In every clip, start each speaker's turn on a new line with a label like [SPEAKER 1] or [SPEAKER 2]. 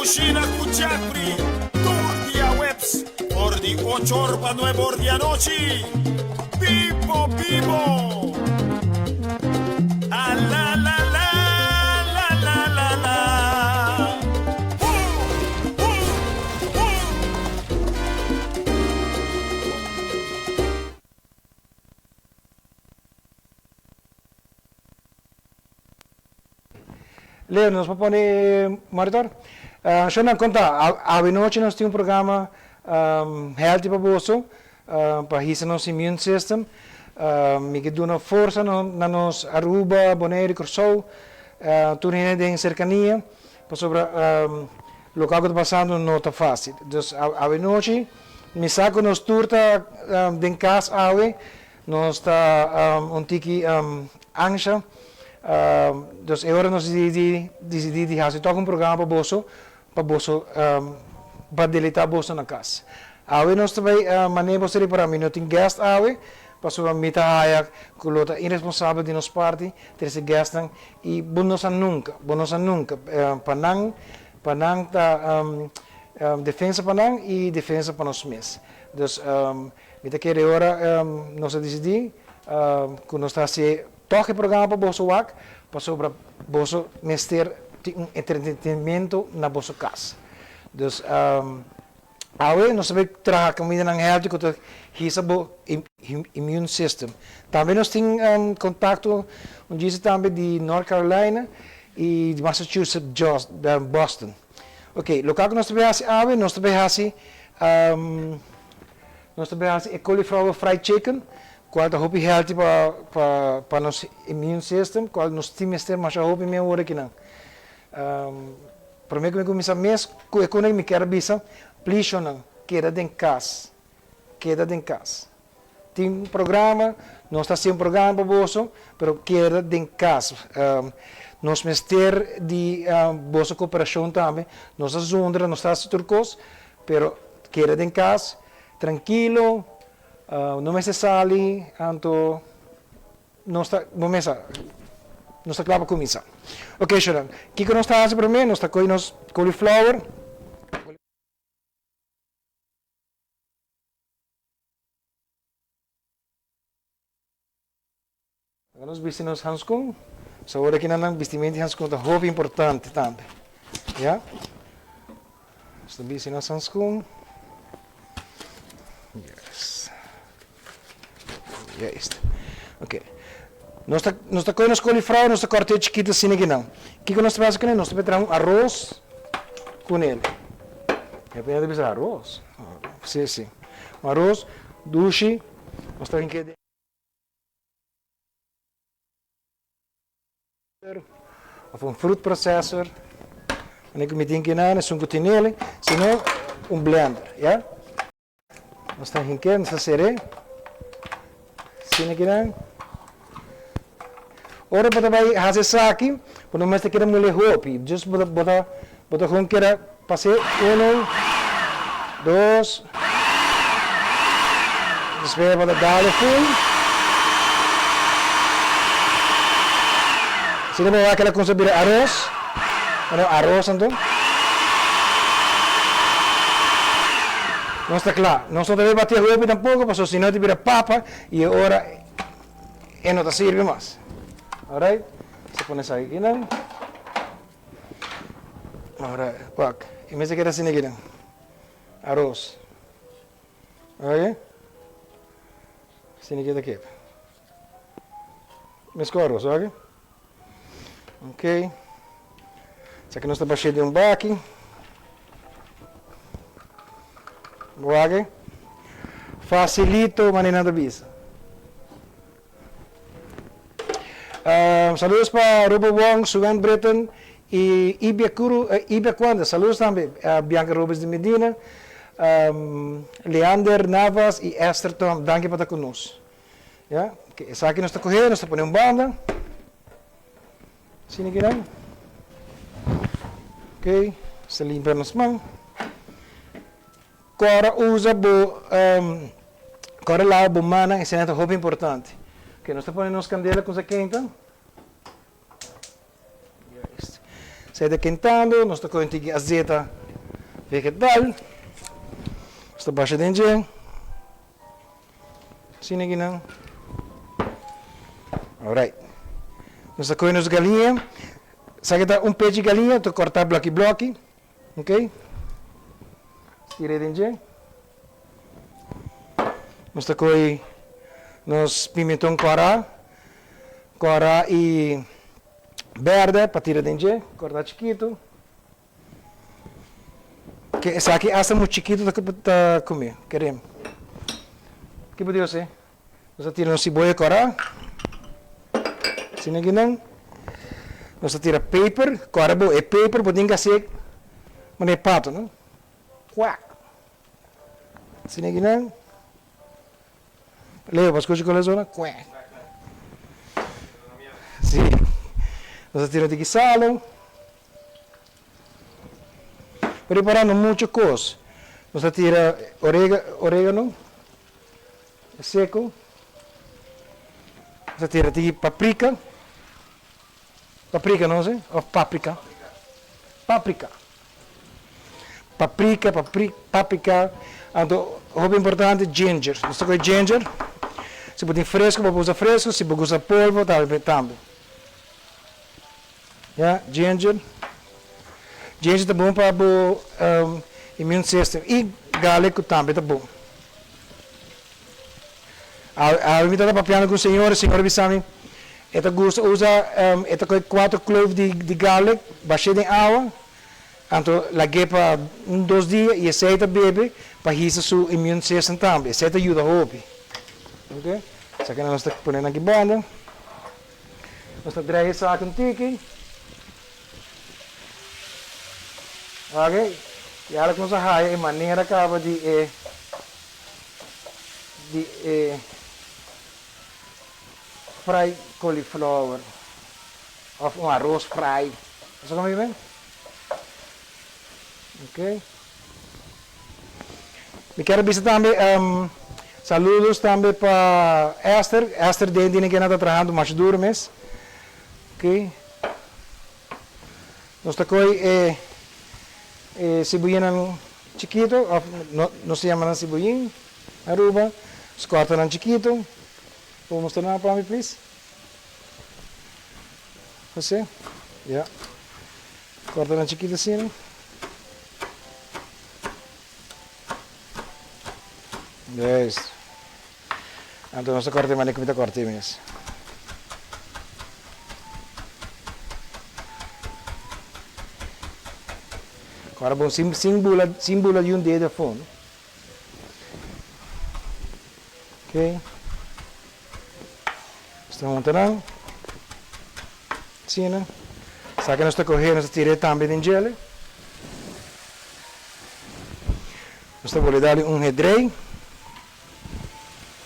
[SPEAKER 1] Kushina ku Jeffrey tur diahuebs for di ocho or pa nuebe or di anochi. Bibo bibo! A la la la la la la la Hu hu hu!
[SPEAKER 2] Leo, nos por pone e monitor? Shonnan, konta, awe nochi nos tin un programa healthy pa boso, pa hisa nos immune system. Mi ke duna forsa na nos Aruba, Bonaire, Kòrsou, tur hende den serkania, pasobra loke ku ta pasando no ta fásil. Dus awe nochi mi sa ku nos tur ta den kas awe, Nos ta un tiki ansha, dus e ora nos disidí disidí di hasi tok un programa pa boso, pa boso pa deleitá boso na kas. Awe nos ta bai manera boso ripará mi no tin guest awe, pasobra mi ta haya ku lo ta iresponsabel di nos parti trese guestnan i bo no sa nunka, bo no sa nunka pa nan pa nan ta defensa pa nan i defensa pa nos mes. Dus Mi ta kere ora nos a disidí ku nos ta hasi tòg e programa pa boso wak, pasobra boso mester tin un entretenimiento na boso kas. Dus awe nos ta bai traha kumindanan healthy ku ta hisa bo immune system. Tambe nos tin kontakto un djis tambe di North Carolina i di Massachusetts, Boston. Oke, loke ku nos ta bai hasi awe, nos ta bai hasi Nos ta bay haci e cauliflower fried chicken, cual ta hopi healthy pa pa pa nos immune system, cual nos tin mester masha hopi mi awor akinan. Prome cu mi cuminsa mes cu e cona mi kier a bisa, please shownan, keda den cas, keda den cas. Tin un programa, nos ta haci un programa pa boso, pero keda den cas. Nos mester di boso cooperacion tambe, nos ta zundra, nos ta haci tur cos, Pero keda den kas trankilo, no mester sali, anto nos ta bo mesa nos ta kla pa kuminsá. Oke shownan, kiko nos ta hasi promé? Nos ta kohe nos cauliflower. Laga nos bisti nos hanskun. So ora ki nan nan bistimento di hanskun ta hopi importante tambe. Ya. Nos ta bisti nos hanskun. Yes. Juist. Ok. Nos ta nos ta kohe nos koliflor, nos ta kort'é chikito asina ki nan. Kiko nos ta bai hasi kuné? Nos ta bai traha un aros kuné. E p'e nan ta bisa aros. Si, si. Un aros dushi. Nos ta hink'é den. Of un fruit processor. Wanneer ku mi tin kinan esun ku tin ele, si no un blender, ya. Nos ta hink'é, nos ta ser'é. Asina kinan. Ora bo ta bai hasi esaki, bo no mester keda mule hopi. Just bo ta bo ta bo ta gewoon keda pas'é uno, dos. Despues bo ta dal e full. Asina bo wak el a cuminsa bira aros. Bueno, aros anto. Nos ta cla. Nos no ta debe bati hopi tampoco pasobra si no ta bira papa y e ora e no ta sirbi mas. Alright. Nos ta pone esaki akinan. Alright, wak. E mester keda asina akinan. Aros. Oye. Asina keda keda. Meskos aros, oke. Ok. Esaki nos ta bash'é den un baki. Wak. Facilito, manera nan ta bisa. Saludos pa Robert Wong, Suwen Britten y Ibia Kuru, Ibia Kwanda. Saludos tambe Bianca Robles di Medina, Leander Navas y Esther Tom. Danki pa ta cu nos. Ya, esaki nos ta coge, nos ta pone un banda. Asina kinan. Ok, nos ta limpia nos man. Kòrda usa bo kòrda laba bo mannan esei ta hopi importante. Ok nos ta pone nos kandela kumsa kenta. Juist. Esei ta kentando nos ta kohe un tiki azeta. vegetal. Nos ta basha den dje. Asina aki nan. Alright. Nos ta kohe nos galiña. Esaki ta un pechi galiña, ta kortá bloki bloki. Ok. Tira den dje. Nos ta kohe nos pimenton kòrá, kòrá i bèrdè pa tira den dje, kòrtá chikitu. Ke esaki asta mu chikitu ta ta kume, kerem. Ki bo di José? Nos ta tira nos siboya kòrá, asina akinan. Nos ta tira peper, kòrda bo e peper bo tin ke hasié manera e pato no, kwak. Asina akinan. Leo, bo a skucha kon e zona? Kwek. Si. Nos ta tira un tiki salo. Preparando mucho kos. Nos ta tira oregano seco. Nos ta tira tiki paprika. Paprika no si? Of paprika? Paprika. Paprika, paprika. Anto hopi importante ginger. Nos ta kohe ginger. Si bo tin fresco bo por usa fresco, si bo gusta polvo tambe. Ya, ginger. Ginger ta bon pa bo immune system y garlic cu tambe ta bon. Awe mi tabata papiando cu un señora, e señora bisa mi e ta gusta usa, e ta coge cuatro clove di garlic, bash'e den awa, anto lag'e pa un dos dia y esey ta bebe pa hisa su immune system tambe. Esey ta yuda hopi. Ok, esaki nos ta pone nan aki banda. Nos ta draai esaki un tiki. Ok, y ahora cu nos a haya e manera caba di e di e fry cauliflower of un arroz fry. Bo sa como mi? Ok. Mi kier a bisa tambe saludos tambe pa Esther. Esther den dina kena ta trahando masha duro mes. Ok. Nos ta koy e e sibuyinan chikito of no nos ta yama nan sibuyin Aruba. Nos korta nan chikito. Por mustra nan pa mi please? Jose? Ya. Korta nan chikito asina. Juist. Anto nos ta korta e manera ku mi ta korta e mes. Kòrda bon sin sin bula sin bula di un dedo afó no. Ok. Nos ta hunta nan. Asina. Esaki nos ta kohe nos ta tira e tambe den djele. Nos ta bolbe dal un hedrei.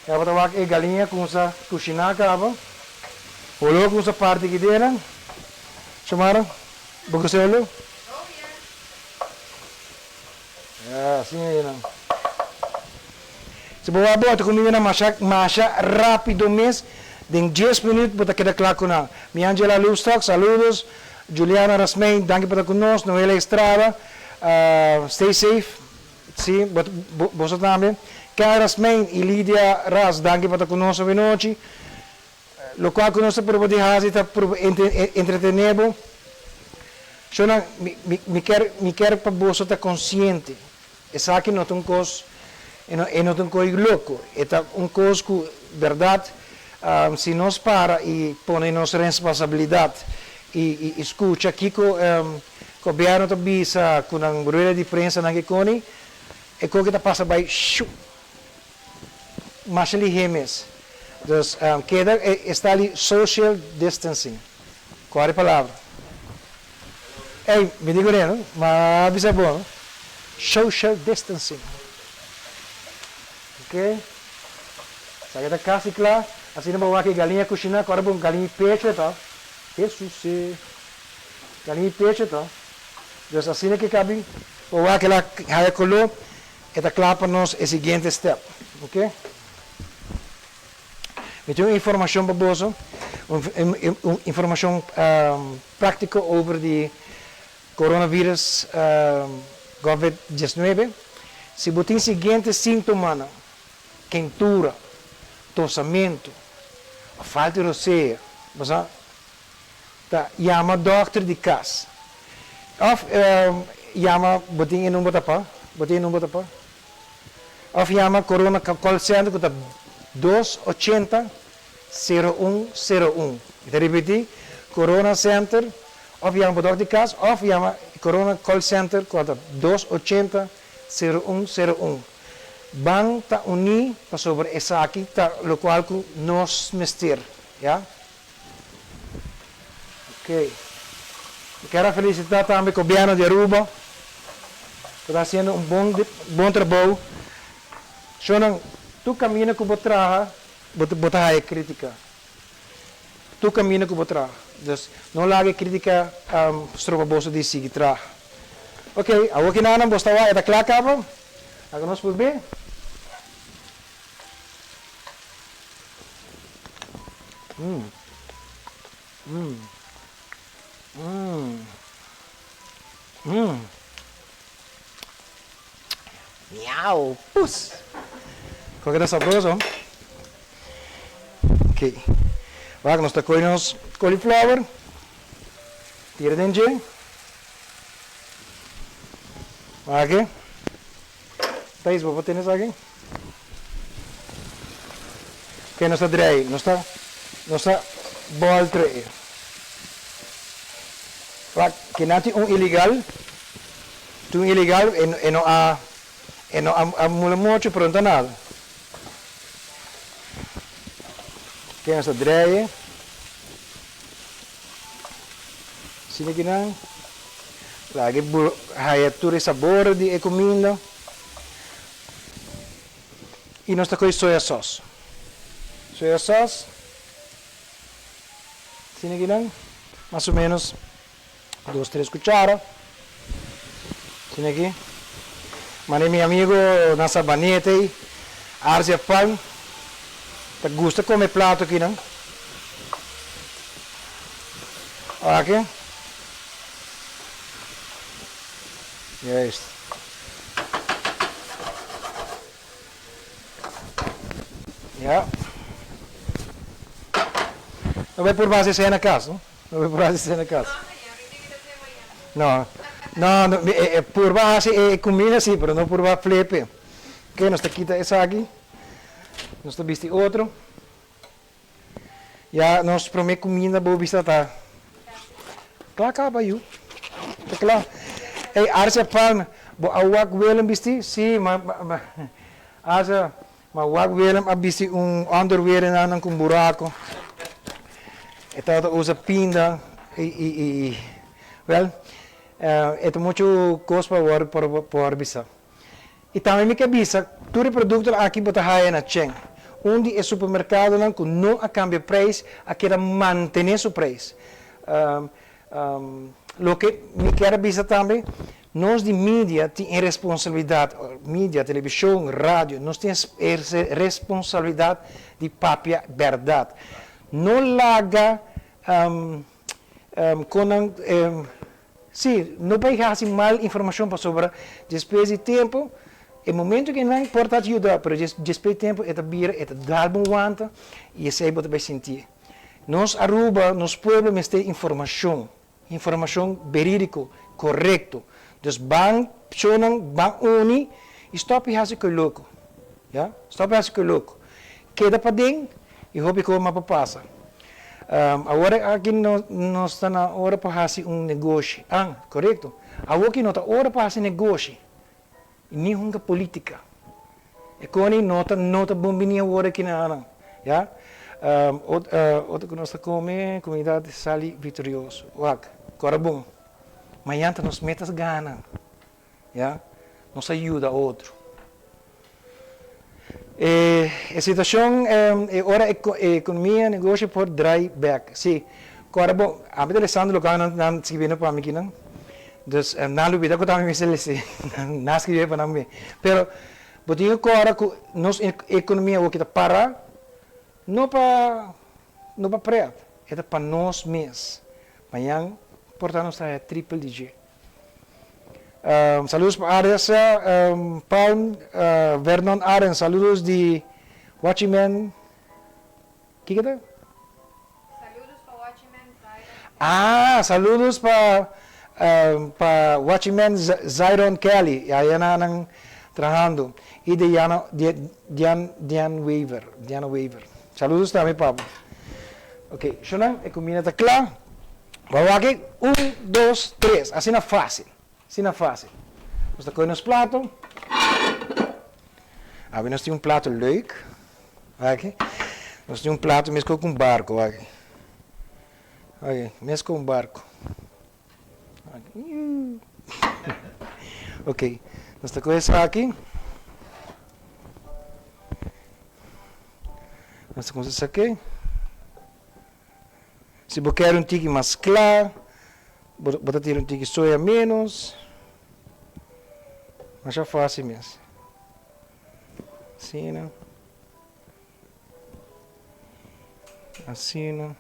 [SPEAKER 2] Ya bo ta wak e galiña kumsa kushiná kaba. Holó kumsa parti ki dena. Xiomara, bo gusta e holó? Ya, asina e nan. Si bo wak bo ta kuminda nan masha masha rápido mes. Den dies minüt bo ta keda kla ku nan. Mi Angela Loefstok, saludos. Juliana Rasmijn, danki pa ta ku nos. Noela Estrada, stay safe. Sí, bo boso tambe. Ken Rasmijn y Lidia Ras, danki pa ta ku nos awenochi. Lokual ku nos ta prueba di hasi ta prueba entretené bo. Shownan, mi mi mi kier mi kier pa boso ta konsiente. Esaki no ta un kos, e no e no ta un kos loko. E ta un kos ku bèrdat si nos para i pone nos responsabilidat i i skucha kiko Gobierno ta bisa cu nan rueda di prensa nan ke coni, e koke ta pasa bay shup masha lihe mes. Dus keda e sta li social distancing. Cual e palabra? Ey, mi di cune no, ma a bisa bo no. Social distancing. Ok. Esaki ta casi cla. Asina bo wak e galiña cushina, cu ora bo galiña pecho e ta. Hesus e. Galiña i pecho ta. Dus asina ke kabi bo wak el a haya koló, e ta kla pa nos e siguiente step. Ok. Mi tin un informashon pa boso, un informashon práktiko over di coronavirus. Covid 19, si bo tin siguiente síntomanan, kentura, tosamentu, òf falta di rosea, bo sa ta yama dòkter di kas. Òf yama, bo tin e number ta pa? Bo tin e number ta pa? Òf yama Corona Call Center ku ta dos ochenta sero un sero un. Mi ta ripití, Corona Center, òf yama bo dòkter di kas òf yama Corona Call Center ku ta dos ochenta sero un sero un. Ban ta uní pasobra esaki ta lokual ku nos mester, ya. Ok. Mi kier a felicita tambe Gobierno di Aruba cu ta haciendo un bon bon trabou. Shownan, tur camina cu bo traha bo bo ta haya critica. Tur camina cu bo traha. Dus no laga e critica stroba boso di sigui traha. Ok, awor kinanan bo sta wak e ta cla caba? Laga nos purbe. Mm. Mm. Mm. Mm. Miau. Pus. Con ta sabroso. Ok. Wak nos ta coge nos cauliflower. Tira den dje. Wak. Thais, bo por tene esaki? Ke nos ta drei, nos ta nos ta boltre e. Wak, kinan tin un ilegal, tin un ilegal e e no a e no a a mula mocho pero no ta nada. Ke nos ta drei e. Asina kinan. Laga e haya tur e sabor di e kuminda. I nos ta kohe soya sauce. Soya sauce, asina kinan, mas o menos dos tres kuchara. Asina aki. Mane mi amigo na Sabaneta ei, Arzia Palm, ta gusta kome plato akinan. Aki. Juist. Ja. No bai purba hasi esei na kas, no? No bai purba hasi esei na kas. No, no, no, e, e purba hasi e kumina si, pero no purba flepe. Oké, nos ta kita esaki. Nos ta bisti otro. Ya nos prome cuminda bo bisa ta cla caba yu. Ta cla. Ey Arcia Palm, bo a wak Willem bisti? Si, ma, ma, Arcia, ma wak Willem a bisti un underwear en nan cu un buraco. E tabata usa pinda y, y, y, well, e ta mucho cos pa wor, por, por bisa. I tambe mi ke bisa, tur e produktonan aki bo ta haya na Chen. Un di e supermerkadonan ku no a kambia preis a keda mantené su preis. Loke mi kier a bisa tambe, nos di media tin e responsabilidat, media, televishon, radio, nos tin e responsabilidat di papia bèrdat. No laga kon nan. Sí, no bai hasi mal informashon pasobra despues di tempu, e momento ku nan por ta yuda, pero despues di tempu e ta bira, e ta dal bo un wanta i esei bo ta bai sinti. Nos Aruba, nos pueblo mester informashon, informashon beridiko, korekto. Dus ban pshonnan, ban uni i stòp di hasi koi loko, ya, stòp di hasi koi loko. Keda paden i hopi kos mas por pasa. Awor aki nos ta na ora pa hasi un negoshi. An, korekto. Awor ki no ta ora pa hasi negoshi, ni hunga politika. E koni no ta no ta bon bini awor aki na nan. Ya. Otro ku nos ta kome, komunidat sali viktorioso. Wak, kora bon. Mañan ta nos metas gana. Ya. Nos a yuda otro. E e situacion e ora e economia negoshi por draai bek. Si, cu ora bo, ami ta lesando loke nan nan scribiendo pa mi kinan. Dus nan lubida cu ta ami mester lesa, nan scribi pa nan mi. Pero bo tin cu ora cu nos economia awor kita para, no pa no pa pret, e ta pa nos mes. Mañan por ta nos ta haya triple di dje. Saludos pa Ariasa Palm, Vernon Arends, saludos di Watchman, kiko ta?
[SPEAKER 3] Saludos pa Watchman Zyron Kelly.
[SPEAKER 2] Ah, saludos pa pa Watchman Zyron Kelly, aya na nan trahando, y Diana Dian Wever, Diana Wever. Saludos tambe pa bo. Ok, shonan, e cuminda ta cla. Bo a wak un, dos, tres. Asina fácil. Asina fácil. Nos ta coge nos plato. Awe nos tin un plato leuk. Wak. Nos tin un plato mesco cu un barco. Wak. Wak, mesco un barco. Wak. Ok, nos ta coge esaki. Nos ta cuminsa sake. Si bo ker un tiki mas kla, bo ta tira un tiki soya menos. Masha fácil mes. Asina. Asina.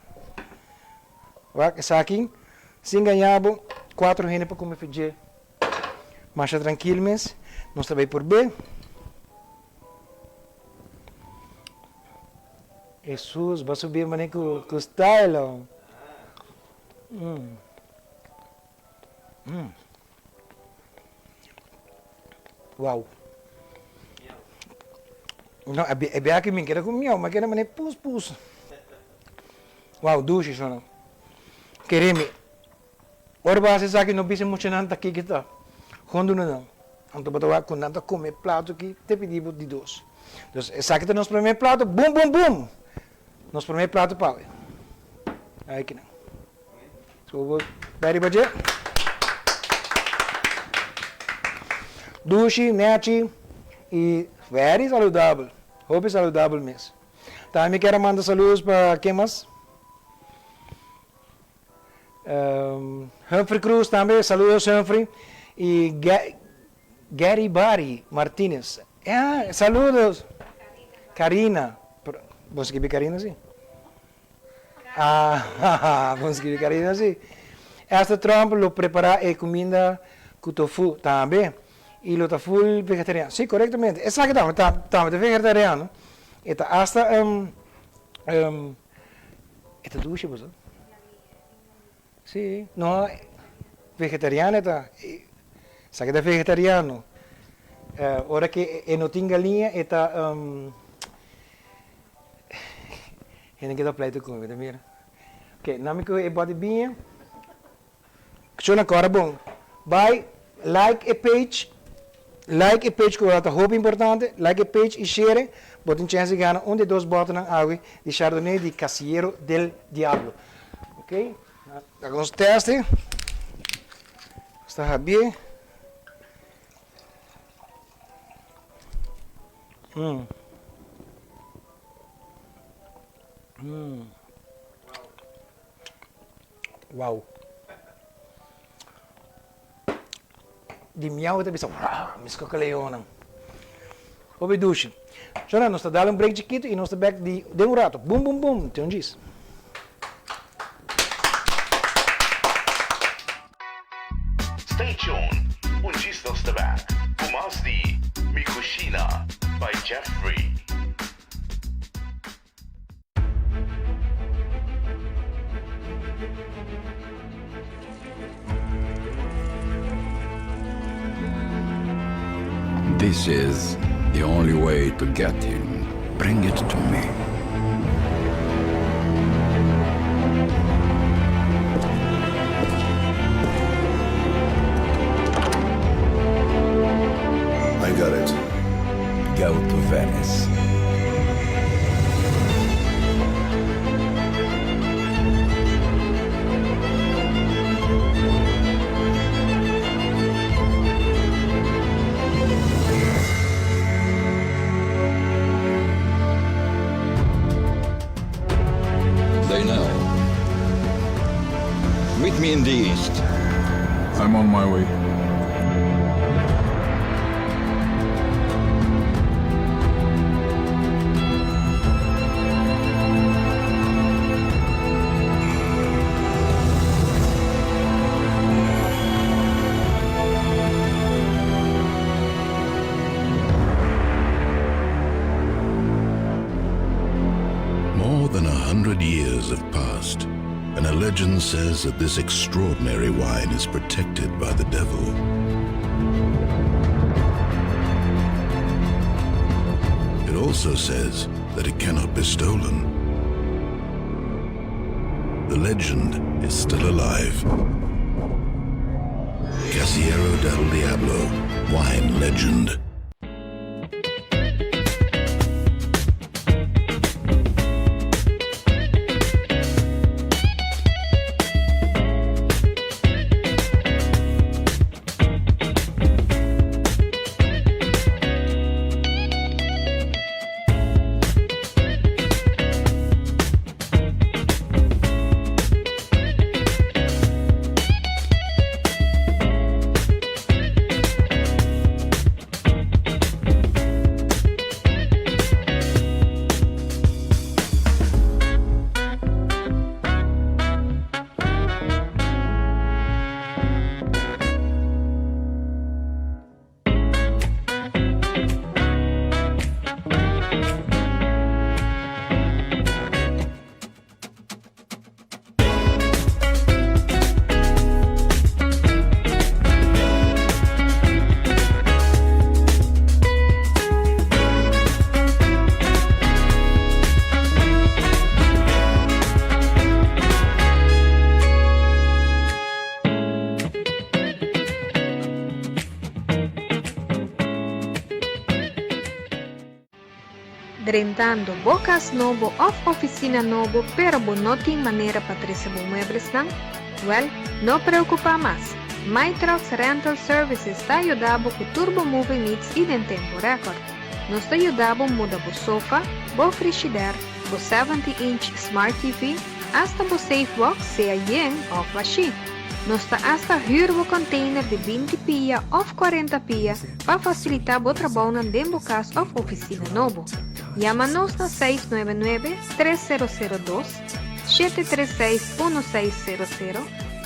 [SPEAKER 2] Wak, esaki, sin gaña bo, cuatro hende por come fidje. Masha trankil mes. Nos ta bay por be. Hesus, bo a subi mane ku ku style oh. Mm. Mm. Wow. No, e bia aki mi keda ku miau, mi keda mane pus pus. Wow, dushi shona. Kere mi. Ora bo hasi esaki no bisa muchanan ta kiko ta. Hundu na nan. Anto bo ta wak ku nan ta kome e plato aki te pidi bo di dos. Dus esaki ta nos prome plato, bum bum bum! Nos prome plato pa awe. Aki nan. So bo bai riba dje. Dushi, nechi i very saludabel. Hopi saludabel mes. Tambe mi kier a manda saludos pa ken mas? Humphrey Cruz tambe, saludos Humphrey. Y Gary Barry Martinez, ah, saludos. Karina, bo skibi Karina si? Ah, bo skibi Karina si. Esther Tromp lo prepara e cuminda cu tofu tambe y lo ta full vegetariano. Si, corectamente. Esaki tambe ta tambe ta vegetariano. E ta hasta E ta dushi boso? Si, no, vegetariano e ta. Sa ke ta vegetariano. Ora ke e no tin galiña e ta hende ke ta pleito ku mi, ta mira. Ok, nan mi kohe e bòt di biña. Shona kòrda bon. Bai like e page, like e page ku ta hopi importante, like e page i share, bo tin chèns di gana un di e dos bòternan awe di Chardonnay di Casillero del Diablo. Ok, laga nos tèst e. Nos ta habié. Mm. Mm. Wow. Di miau ta bisa wow, mi skoke leonnan. Hopi dushi. Shona, nos ta dal un break chikitu i nos ta bek di den un rato. Bum bum bum, te un djis.
[SPEAKER 4] Stay tuned, un djis nos ta bek ku mas di Mi Cushina by Jeffrey.
[SPEAKER 5] This is the only way to get him. Bring it to me.
[SPEAKER 6] I got it.
[SPEAKER 5] Go to Venice. They know. Meet me in the east.
[SPEAKER 6] I'm on my way. than a hundred years have passed, and a legend says that this extraordinary wine is protected by the devil. It also says that it cannot be stolen. The legend is still alive. Casiero del Diablo, wine legend.
[SPEAKER 3] Drentando bo cas nobo of oficina nobo pero bo no tin manera pa trece bo mueblesnan? Wel, no preocupa mas! My Trucks Rental Services ta yuda bo cu tur bo moving needs y den tempo record. Nos ta yuda bo muda bo sofa, bo frishider, bo 70 inch smart TV, hasta bo safe box sea yen of bashi. Nos ta hasta huur bo container di 20 pia of 40 pia pa facilita bo trabounan den bo cas of oficina nobo. Yama nos na 699 3002, 736 1600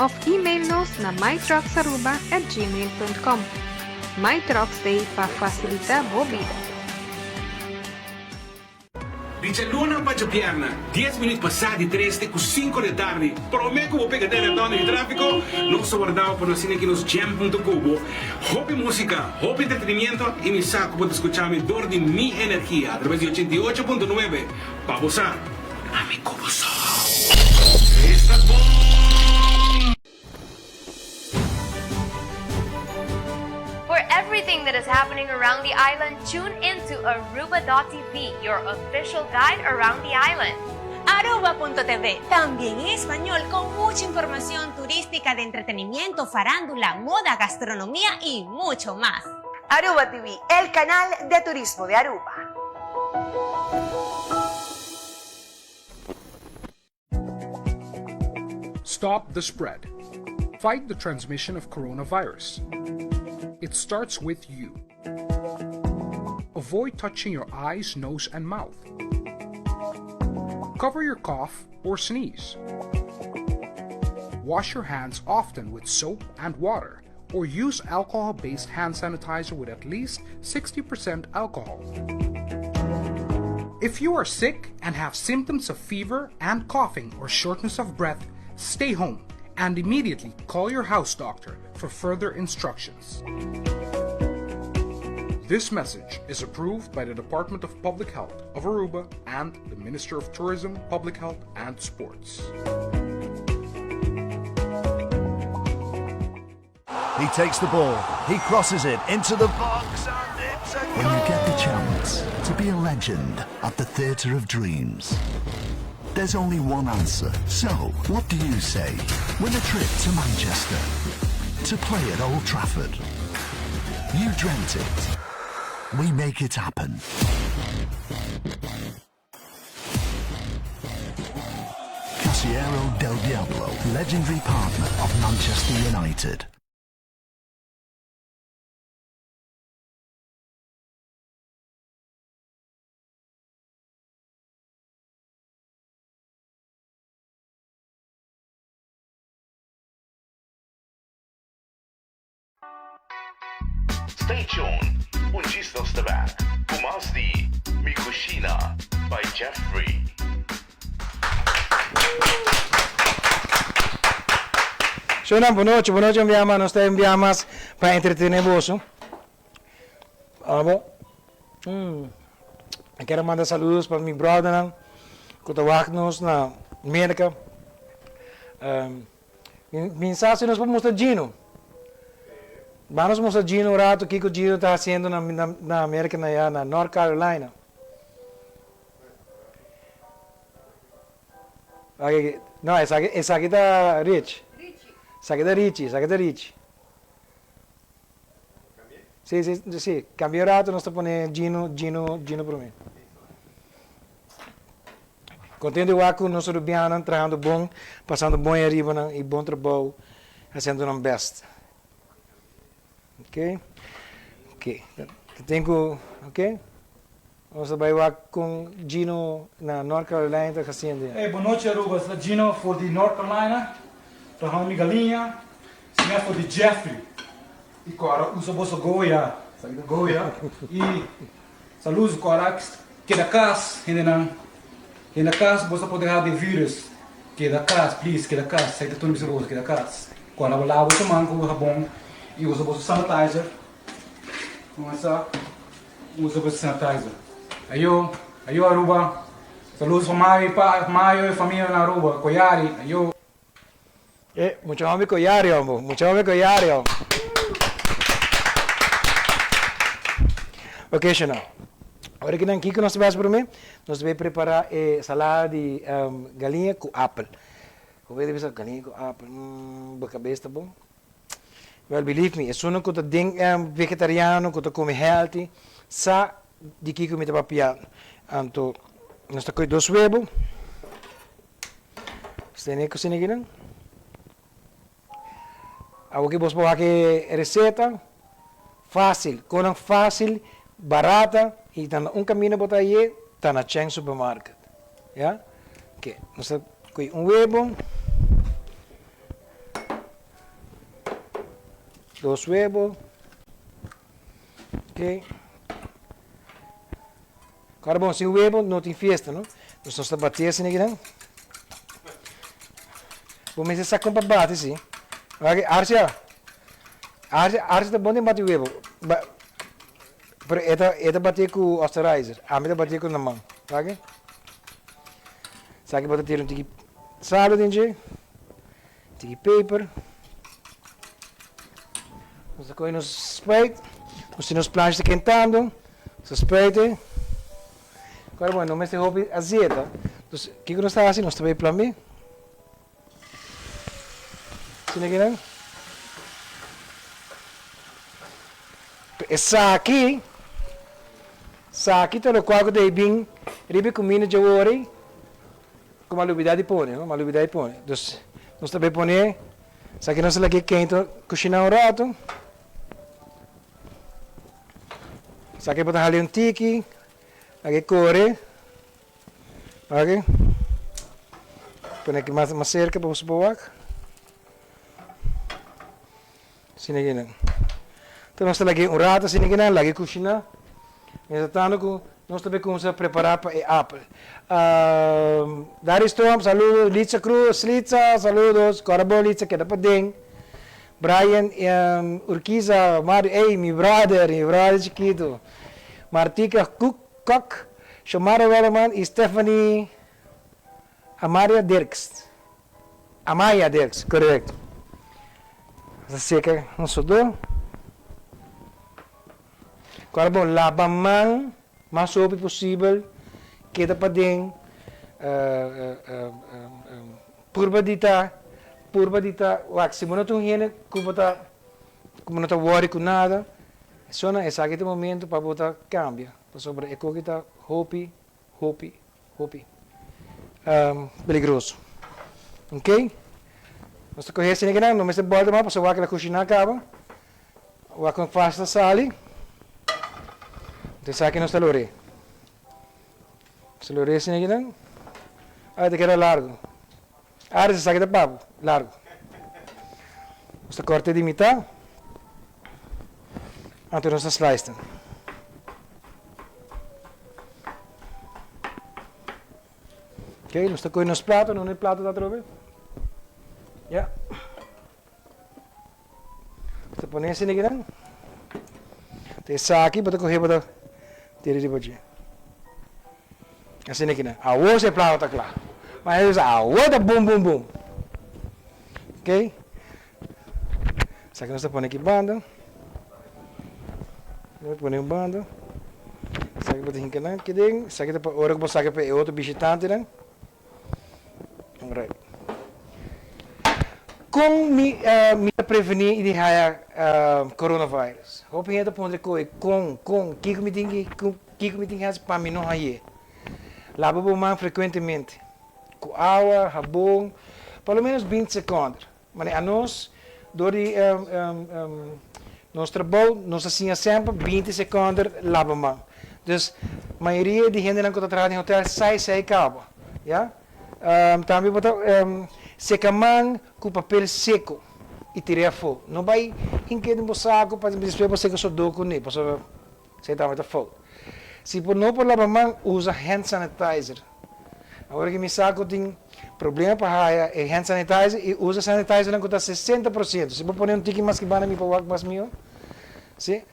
[SPEAKER 3] of email nos na mytrucksaruba@gmail.com. My Trucks t'ey pa facilita bo bida.
[SPEAKER 7] Di djaluna pa djabierna, dies minuut pasá di tres te ku sinku di atardi, promé ku bo pega den redònde di tráfiko, nos ta warda bo pa nos asina ki nos jam huntu ku bo. Hopi músika, hopi entretenimiento i mi sa ku bo ta skucha mi dor di mi energia atraves di 88.9 pa bo sa. Ami ku bo so. Esta bon!
[SPEAKER 8] For everything that is happening around the island, tune in to Aruba.tv, your official guide around the island.
[SPEAKER 9] Aruba.tv, también en español con mucha información turística de entretenimiento, farándula, moda, gastronomía y mucho más.
[SPEAKER 10] Aruba TV, el canal de turismo de Aruba.
[SPEAKER 11] Stop the spread. Fight the transmission of coronavirus. It starts with you. Avoid touching your eyes, nose, and mouth. Cover your cough or sneeze. Wash your hands often with soap and water or use alcohol based hand sanitizer with at least 60% alcohol. If you are sick and have symptoms of fever and coughing or shortness of breath, stay home and immediately call your house doctor for further instructions. This message is approved by the Department of Public Health of Aruba and the Minister of Tourism, Public Health and Sports.
[SPEAKER 12] He takes the ball, he crosses it into the box, and it's a
[SPEAKER 13] When you get the chance to be a legend at the Theatre of Dreams, there's only one answer. So, what do you say? Win a trip to Manchester to play at Old Trafford. You dreamt it. We make it happen. Casiero del Diablo, legendary partner of Manchester United.
[SPEAKER 4] Stay tuned, un djis nos ta back cu mas di Mi Cushina by Jeffrey.
[SPEAKER 2] Shownan, bon nochi, bon nochi un bia mas, nos ta un bia mas pa entretene boso. Abo, mm, mi kier a manda saludos pa mi brothernan ku ta wak nos na Merka. Um, mi sa si nos por mustra Gino. Ban nos mustra Gino un rato kiko Gino ta hasiendo na, na, na Merka na ya na North Carolina. Aki, no, esaki, esaki ta Rich. Esaki ta Richie, esaki ta Richie. Sí, sí, sí. Cambia un rato, nos ta pone Gino, Gino, Gino prome. Contento igual cu nos Arubianonan trahando bon, pasando bon ariba nan y bon trabou, haciendo nan best. Ok. Ok. Tin cu, ok. Nos ta bai wak con Gino na North Carolina ta haciendo ya.
[SPEAKER 14] Hey, bon nochi Aruba, esta Gino for di North Carolina, trahando mi galiña, siña for di Jeffrey y cora usa boso goya, sa ki ta goya, y saludos cora keda cas hendenan, keda cas boso ta proteha di virus, keda cas please keda cas, esaki ta tur mi bisa boso keda cas, cora bo lava boso man cu habon y usa boso sanitizer, cuminsa. Usa bo sanitizer. Ayo, ayo Aruba. Saludos pa Mayo y pa Mayo y famia na Aruba. Koyari, ayo.
[SPEAKER 2] E, mucha homber Koyari hombo, mucha homber Koyari hombo. Ok, Shana. Ora ki nan kiko nos ta bai hasi prome? Nos ta bai prepara e salada di galiña ku apel. Bo ta bisa galiña ku apel, mm, bo kabes ta bon. Well believe me, esunnan ku ta den vegetariano, ku ta kome healthy, sa di kiko mi ta papia. Anto nos ta kohe dos webo, nos tene e kusina akinan. Awor ke bos por wak e reseta, fásil, konan fásil, barata i ta na un kaminda bo ta haye, ta na Cheng Supermarket. Ya, oke, nos ta kohe un webo. Dos webo. Ok. Ahora bon, sin webo no tin fiesta, no? Dus nos ta bati asina aki nan. Bo mester sa kon pa bati, si. Ok, Arcia. Arcia, Arcia ta bon den bati webo. Ba, pero e ta, e ta bati ku osterizer. Ami ta bati ku na man. Ok. Sa ki bo ta tira un tiki salo den dje. Tiki peper. Nos ta kohe nos spuit. Nos tin nos plancha ta kentando. Nos ta spuit e. Kòrda bon, no mester hopi azeta. Dus, kiko nos ta hasi? Nos ta bai plamb'é. Asina kinan. Esaki, esaki ta lokual ku ta e bin riba e kuminda dje wor ei. Ku m'a lubidá di pone, no? M'a lubidá di pone. Dus, nos ta bay pone, esaki nos ta lag'é keinta kushiná un ratu. Esaki bo ta hal'é un tiki, lag'é kore. Oke. Pone aki mas mas serka pa boso por wak. Asina kinan. Enton nos ta lag'é un rato asina kinan, lag'é kushiná. Mientras tanto ku nos ta bay kumsa prepará pa e apel. Darius Tromp, saludos. Litza Cruz, Litza, saludos. Kòrda bon Litza, keda paden. Brian Urquiza, Mario, ey, mi brother, mi brother chikitu. Martika Kuk, Kok, Shomara Werleman y Stephanie Amaria Dirks. Amaya Dirks, correcto. Nos ta seka nos sodó. Kòrda bon, laba man mas hopi posibel, keda paden, purba di ta, purba di ta, wak, si bo no ta un hende ku bo ta, ku bo no ta wòri ku nada, esona esaki ta e momento pa bo ta kambia, pasobra e koki ta hopi, hopi, hopi peligroso. Ok, nos ta kohe esei kinan, no mester bòlta mas pasobra wak la kushiná kaba. Wak kon fásil ta sali. Anto esaki nos ta lor'é. Nos ta lor'é asina kinan. Ay, ta keda largu. Aris esaki ta papu, largu. Nos ta kòrt'é di mitá. Anto nos ta slice nan. Ok, nos ta kohe nos plato. Nunde e plato ta atrobe? Ya. pone esei nekinan. Ta esaki bo ta kohe bo ta tira riba dje. Asina kinan. Awor si e plato ta kla. Ma e bisa awor ta bum bum bum. Ok. Esaki nos ta pone aki banda. Nos ta pone un banda. Esaki bo ta hinka nan aki den. Esaki ta pa ora ku bo saka pa e otro bishitantenan. Alright. Kon mi mi ta preveni di haya coronavirus? Hopi hende ta puntra koe kon, kon, kiko mi tin ki, kiko mi tin ki hasi pa mi no haye? Laba bo man frekuentemente ku awa, habon, por lo menos binti sekònder. Mane anos dor di nos trabou nos ta siña semper binti sekònder laba man. Dus mayoria di hendenan ku ta traha den hotel sa esei kaba, ya. Tambe bo ta seka man ku papel seko i tir'é afó. No bai hink'é den bo saku pa despues bo seka sodó kuné pasobra esei tambe ta fout. Si bo no por laba man usa hand sanitizer. Awor ki mi sa ku tin problema pa haya e hand sanitizer i usa sanitizernan ku ta 60%. Si bo pone un tiki mas ki banda mi por wak mas mihó. Si.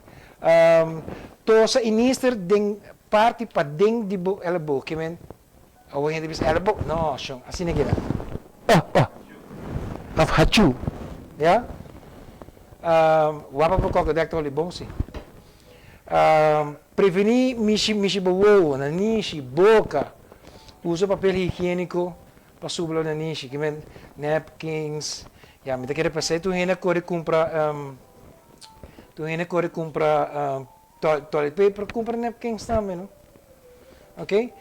[SPEAKER 2] Tosa i nister den parti paden di bo elleboog. Ke men awor hende bisa elleboog? No, shon, asina keda. Oh, oh. Of hachu. Ya. Wapa bo kokodek ta holi bon si. Prevení mishi mishi bo wowo, nanishi, boka. Usa papel higiéniko pa subla nanishi, ki men napkins. Ya, mi ta kere pas'é tur hende a kore kumpra tur hende a kore kumpra toilet paper, kumpra napkins tambe no. Ok.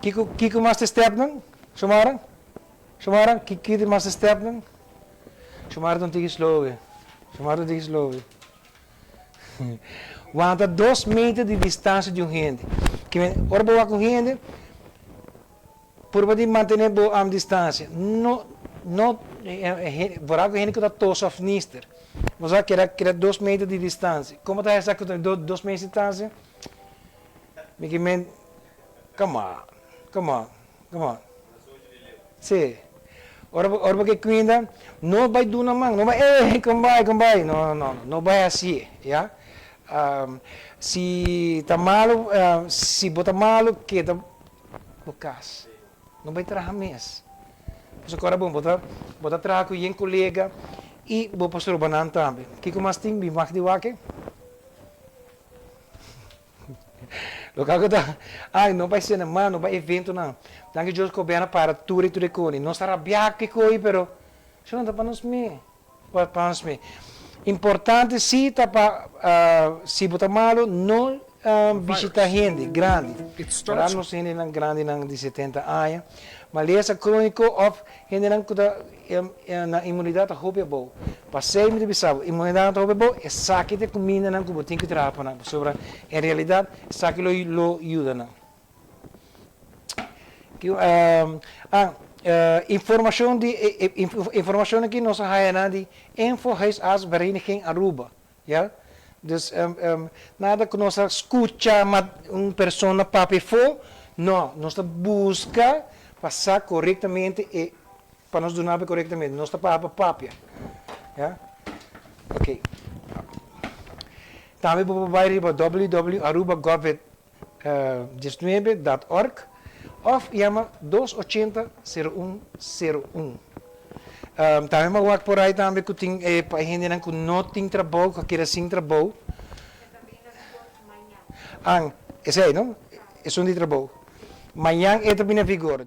[SPEAKER 2] Kiko kiko mas ta e stèpnan, Xiomara? Xiomara, kiko mas ta e stèpnan? Xiomara ta un tiki slow e. Xiomara ta un tiki slow e. Wanta dos meter di distancia di un hende. Kimen, ora bo wak un hende, purba di mantene bo am distancia. No, no, vooral ku hende ku ta tos of nister. Bo sa keda, keda dos meter di distancia. Como ta hesa ku ta dos meter di distancia? Mi kimen, come on, come on. Come on. Sí. Ora bo, ora bo ke kuinda, no bai duna man, no bai, eh, kon bai, kon bai. No, no, no, no bai hasié, ya. Si ta malu, si bo ta malu, keda bo kas. No bai traha mes. Pasobra ora bon, bo ta, bo ta traha ku yen kolega i bo por stroba nan tambe. Kiko mas tin? Bin wak di wak. Loke ku ta, ay, no bai sena mas, no bai eventonan. Danki Dios gobierno para tur e tur e koni. Nos ta rabiá ku e koi, pero esei no ta pa nos me, pa nos me. Importante si ta pa si bo ta malu no bishita hende grandi. Ora nos hendenan grandinan di setenta aña, malesa kroniko òf Hendenan ku ta nan inmunidat ta hopi abou. Pasei mi ta bisa bo, inmunidatnan ta hopi abou, esaki ta e kumindanan ku bo tin ku traha pa nan, pasobra en realidat esaki lo lo yuda nan. Ah, informashon di e informashon aki nos a haya nan di Info Huisartsvereniging Aruba, ya. Dus nada ku nos a skucha un persona papia afó, no, nos ta buska pa sa korektamente e pa nos duna bo korektamente, nos ta paha pa papia, ya. Ok. Tambe bo por bai riba www.arubagovt 19 dot org òf yama dos ochenta sero un sero un. Tambe mi a wak por ai tambe ku tin e pa e hendenan ku no tin trabou ku a keda sin trabou. An, esei no? Esun di trabou. Mañan e ta bini na vigor.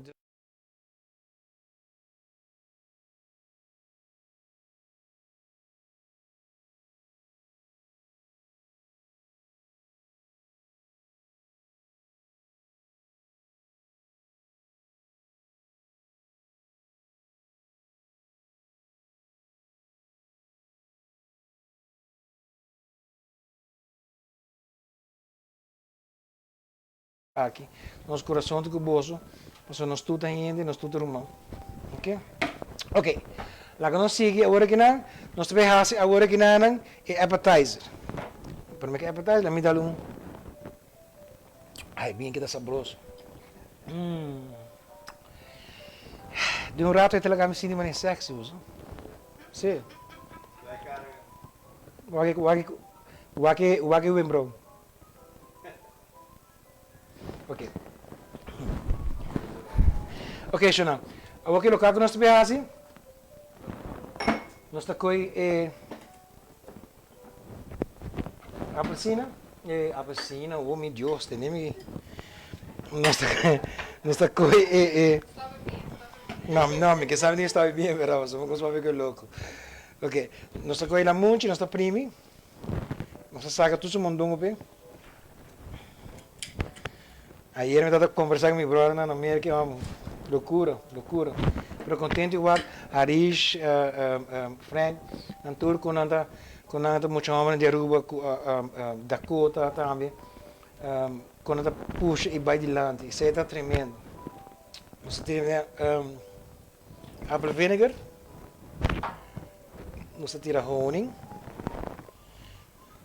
[SPEAKER 2] Aki. Nos kurason ta ku boso, pasobra nos tur ta hende, nos tur ta ruman. Oke? Oke. Laga nos sigui awor akinan. Nos ta bay hasi awor akinanan e appetizer. Prome ke appetizer, lami dal un. Ay, bien ke ta sabroso. Mmm. Di un rato e ta laga mi sinti manera sexy, boso. Si. Wak wak wak wak e wembro. Ok. Ok, shona. Awor ki loka ku nos ta bin hasi? Nos ta koi e apelsina. E apelsina, oh mi Dios, tene mi. Nos ta nos ta koi e e No, no, mi ke sabi ni stop bien, pero pasobra mi kos papia ku loko. Ok, nos ta koi lamunchi, nos ta primi. Nos ta saka tur su mondongo p'e. Ayer mi tabata conversa cu mi brothernan na Merca, amo, locura, locura. Pero contento igual, Harish, Frank, nan tur cu nan ta, cu nan ta mucha hombernan di Aruba, cu Dakota tambe, cu nan ta pusha y bay dilanti. Esey ta tremendo. Nos ta tene apple vinegar, nos ta tira honing.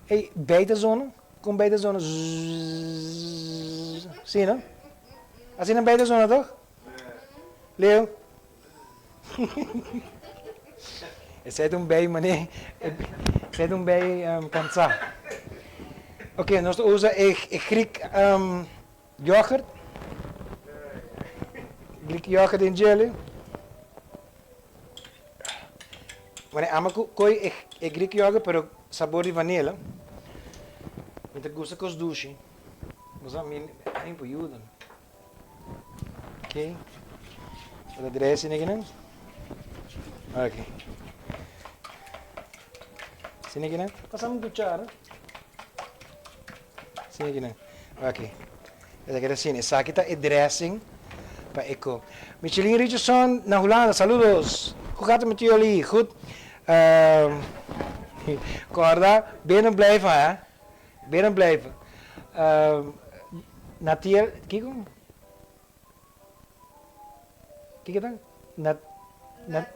[SPEAKER 2] Ey, bij ta zona? Kon bij ta zona? Zzzz. Si, no? Asina bij ta zona, toch? Leo? Esei ta un bij mané, esei ta un bij kansá. Oké, nos ta usa e Greek yoghurt. Greek yoghurt den jelly. Wanneer ama ku koi e e Greek yoghurt pero sabor di vanilla. Mi ta gusta kos dushi. Bo sa mi mi por yuda. Ok. Bo ta dressing aki nan. Ok. Asina aki nan. Pasa un cuchara. Asina aki nan. Ok. Esaki ta asina. Esaki ta e dressing pa e ko. Micheline Richardson na Hulanda, saludos. Hoe gaat het met jullie? Goed. Corda, binnen blijven hè. Binnen blijven. Natiel, kiko? Kiko ta? Nat, Nat,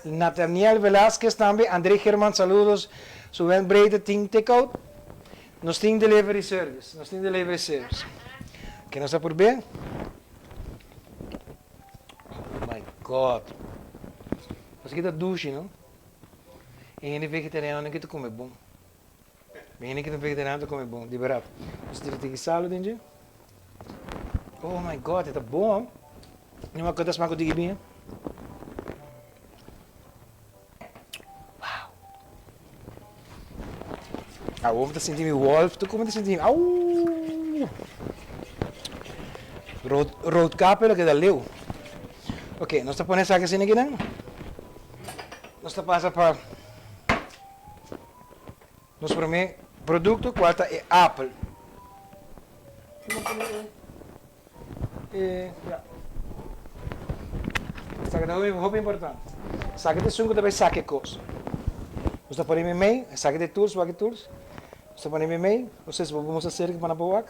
[SPEAKER 2] Nathaniel Velasquez tambe, André German saludos. Su wendbreedte tin take-out. Nos tin delivery service, nos tin delivery service. Ke nos a purbe? Oh my God. Pasobra ki ta dushi, no? E hende vegetariano ki ta come bon. E hende ki ta vegetariano ta come bon, di berdad. Nos tira tiki salo den dje. Oh my God, e ta bon. Nima ku ta smaak ku tiki biña. Wow. Awor mi ta sinti mi wolf. Tu como ta sinti mi? Au! Rood, roodkapje lo keda leu. Ok, nos ta pone esaki asina aki nan. Nos ta pasa pa nos prome producto cual ta e apel. E, ya. Esaki ta hopi, hopi importante. Esaki ta esun ku ta bai saka e kos. Nos ta pone meimei, esaki ta e tools, wak e tools. Nos ta pone meimei, no sé si bo por mustra serka pa nan por wak.